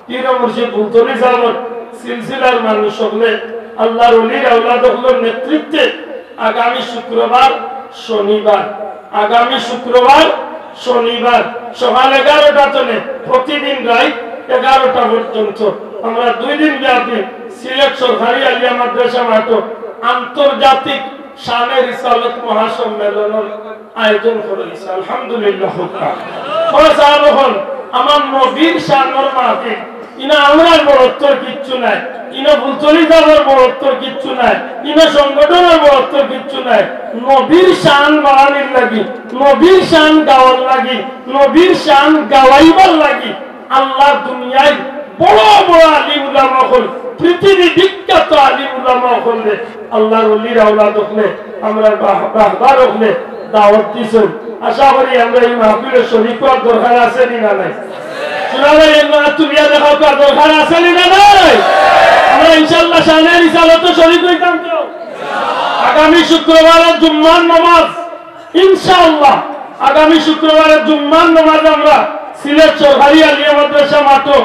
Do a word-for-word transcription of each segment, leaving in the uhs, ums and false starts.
পীর ও মুর্শিদ ফুলতলি সাহেবর সিলসিলার মানুষ অকলে, আল্লাহর ওলির আওলাদ অকলর নেতৃত্বে আগামী শুক্রবার, শনিবার, আগামী শুক্রবার, শনিবার সকাল এগারোটা তনে প্রতিদিন রাত এগারোটা পর্যন্ত আমরা দুই দিন ব্যাপী সিলেট সরকারি আলিয়া মাদ্রাসা মাঠো আন্তর্জাতিক শানে রিসালত মহাসম্মেলনর আয়োজন করা হইছে। আলহামদুলিল্লাহ। ও সাহাবগণ, আমার নবীর শানর মাহফিল, ইনো আমরার বড়ত্বর কিচ্ছু নাই, ইনো ফুলতলি সাহেবর বড়ত্বর কিচ্ছু নাই, ইনো সংগঠনর বড়ত্বর কিচ্ছু নাই। নবীর শান বাড়ানির লাগি, নবীর শান গাওয়ার লাগি, নবীর শান গাওয়াইবার লাগি আল্লাহ দুনিয়ার বড় বড় আলিম উলামা অকল, পৃথিবী বিখ্যাত আলিম উলামা অকলরে আল্লাহর ওলির আওলাদ অকলে, আমরার রাহ-, রাহবার অকলে দাওয়াত দিছইন। আশা করি আমরা ই মাহফিলো শরিক অওয়ার দরকার আছে নি না নাই? সুরা ভাই, এমনে তুলিয়া দেখাউক্কা, দরকার আছে নি না নাই? আমরা ইনশাআল্লাহ শানে রিসালতো শরিক অইতাম তো। আগামী শুক্রবারে জুম্মার নামাজ ইনশাআল্লাহ, আগামী শুক্রবারে জুম্মার নামাজে আমরা সিলেট সরকারি আলিয়া মাদ্রাসা মাঠো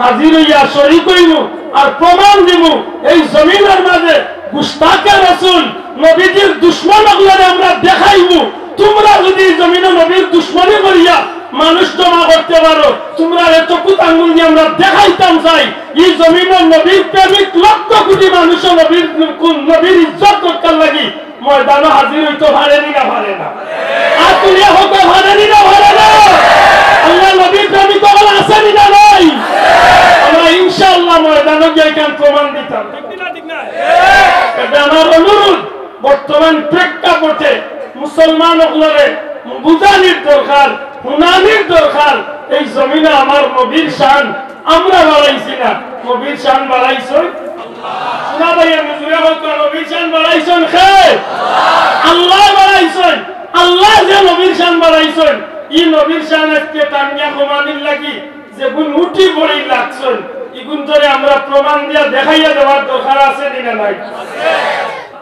হাজির অইয়া শরিক অইমু আর প্রমাণ দিমু, এই জমিনর মাঝে গুস্তাখে রসুল, নবীজির দুশমন অকলরে আমরা দেখাইমু। তুমরা যুদি এই জমিনো নবীর দুশমনি করিয়া মানুষ জমা করতে পারো, তুমরারে চকুত আঙ্গুল দিয়া আমরা দেখাইতাম চাই, ই জমিনো নবীর প্রেমিক লক্ষ কোটি মানুষও নবীর, নবীর ইজ্জত রক্ষার লাগি ময়দানো হাজির অইতো পারে নি না পারে না? আত তুলিয়া কউক্কা, পারে নি না পারে না? আল্লাহর নবীর প্রেমিক অকল আছে নি না নাই? আমরা ইনশাআল্লাহ ময়দানো গিয়া ইখান প্রমাণ দিতাম। ঠিক না, ঠিক না? এটা আমার অনুরোধ। বর্তমান প্রেক্ষাপটে মুসলমান অকলরে বুঝানির দরকার, হুনানির দরকার। এই জমিনো আমার নবীর শান আমরা বাড়াইছি না, নবীর শান বাড়াইছইন। সুরা ভাই, এমনে জুরে কউক্কা, নবীর শান বাড়াইছইন কে? আল্লায় বাড়াইছইন। আল্লায় যে নবীর শান বাড়াইছইন, ই নবীর শান আইজকে টানিয়া কমানির লাগি যেগুন উঠি পড়ি লাগছইন, ইগুন ধরে আমরা প্রমাণ দিয়া দেখাইয়া দেওয়ার দরকার আছে নি না নাই?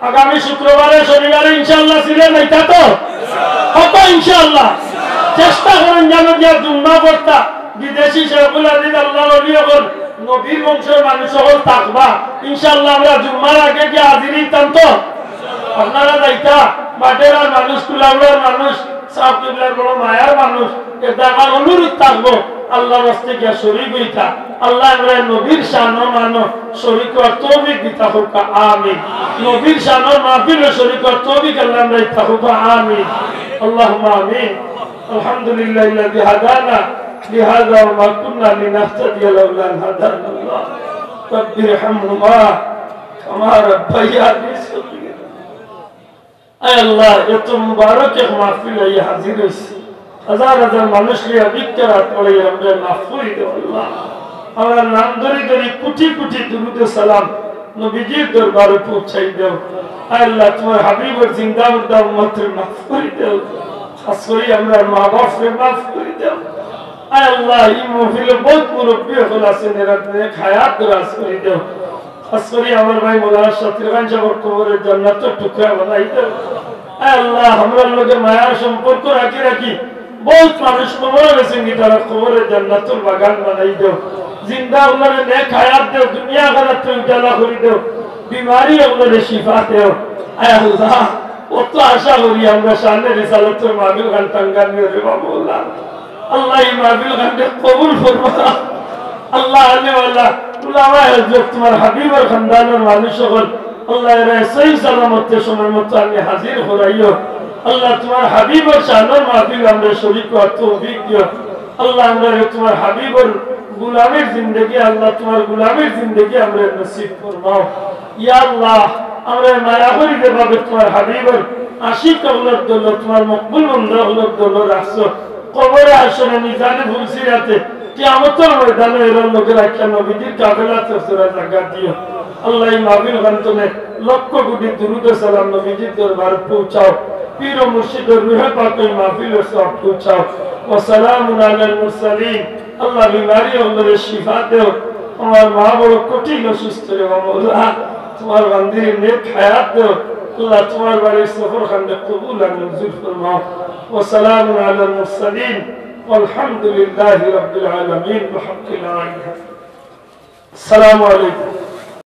আগামী শুক্রবারে, শনিবারে ইনশাআল্লাহ সিলেট আইতা তো? অইতো ইনশাআল্লাহ। চেষ্টা করইন যেন গিয়া জুম্মা পড়তা। বিদেশি শেখুল হাদিস আল্লাহর ওলি অকল, নবীর বংশর মানুষ অকল থাকবা। ইনশাআল্লাহ আমরা জুম্মার আগে গিয়া হাজির অইতাম তো? আপনারা যাইতা, বাটেরার মানুষ, কুলাউড়ার মানুষ, সাব কিবলার বড় মায়ার মানুষ, এটা আমার অনুরোধ থাকবো, আল্লাহর ওয়াস্তে গিয়া শরিক অইতা। আল্লায় আমরারে নবীর শানো মানো শরিক অওয়ার তৌফিক দিতা কউক্কা, আমিন। নবীর শানর মাহফিলো শরিক অওয়ার তৌফিক আল্লায় আমরারে দিতা কউক্কা, আমিন। আল্লাহুম্মা আমিন। الحمد لله الذي هدانا لهذا وما كنا لنهتدي لولا أن هدانا الله. رب ارحمهما كما ربياني صغيرا. আয় আল্লাহ, এত মুবারক এক মাহফিল আইয়া হাজির অইছি। হাজার হাজার মানুষ লইয়া ভিক্ষার আত বাড়াইয়া আমরারে মাফ করি দেও আল্লাহ। আমরার নাম ধরি ধরি কোটি কোটি দুরুদ ও সালাম নবীজির দরবারো পৌঁছাই দেও। আয় আল্লাহ, তুমার হাবিবর জিন্দা মুর্দা উম্মতরে মাফ করি দেও। খাস করি আমরার মা বাপরে মাফ করি দেও। আয় আল্লাহ, ই মাহফিলো বউত মুরব্বি অকল আছইন, এরার নেক হায়াত দরাজ করি দেও। খাস করি আমার ভাই মৌলানা শাতির খান সাবর কবররে জান্নাতর টুকরা বানাই দেও। আয় আল্লাহ, আমরার লগে মায়ার সম্পর্ক রাখি রাখি বউত মানুষ কবরো গেছইন গি, তারার কবররে জান্নাতুল বাগান বানাই দেও। জিন্দা অকলরে নেক হায়াত দেও, দুনিয়া আখিরাতরে উজালা করি দেও। বিমারি অকলরে শিফা দেও। আয় আল্লাহ, অত আশা করি আমরা শানে রিসালতর মাহফিল খান টাঙ্গানিও রে বাবা আল্লাহ। আল্লাহ, ই মাহফিল খানরে কবুল ফরমা। আল্লাহ, আলে আল্লাহ, উলামায়ে হযরত তুমার হাবিবর খানদানর মানুষ অকল, আল্লাহ, এরারে সহি সালামতে সময় মতো আনি হাজির করাইও। আল্লাহ, তুমার হাবিবর শানর মাহফিল আমরারে শরিক অওয়ার তৌফিক দিও। আল্লাহ, আমরারে তুমার হাবিবর গুলামির জিন্দেগি, আল্লাহ, তুমার গুলামির জিন্দেগি আমরারে নসিব ফরমাও। ইয়া আল্লাহ, আমরারে মায়া করি যেভাবে তুমার হাবিবর আশিক অকলর দলো, তুমার মকবুল বন্দা অকলর দলো রাখছো, কবরে হাশরে মিজানে পুলসিরাতে কিয়ামতর ময়দানো এরার লগে রাখিয়া নবীজির কাফেলাত চরচরার জাগা দিও। আল্লাহ, ই মাহফিল খান তনে লক্ষ কোটি দুরুদ ও সালাম নবীজির দরবারো পৌঁছাও। পীর ও মুর্শিদর রুহে পাক ই মাহফিলর সওয়াব পৌঁছাও। ওয়া সালামুন আলাল মুরসালিন। আল্লাহ, বিমারি অকলরে শিফা দেও। আমার মা বড় কঠিন অসুস্থ রে বাবা, আল্লাহ, তুমার বান্দিরে নেক হায়াত দেও। আল্লাহ, তুমার বাড়ির সফর খানরে কবুল আর মঞ্জুর ফরমাও। ওয়া সালামুন আলাল মুরসালিন। والحمد لله رب العالمين بحق لا إله إلا الله. আসসালামু আলাইকুম।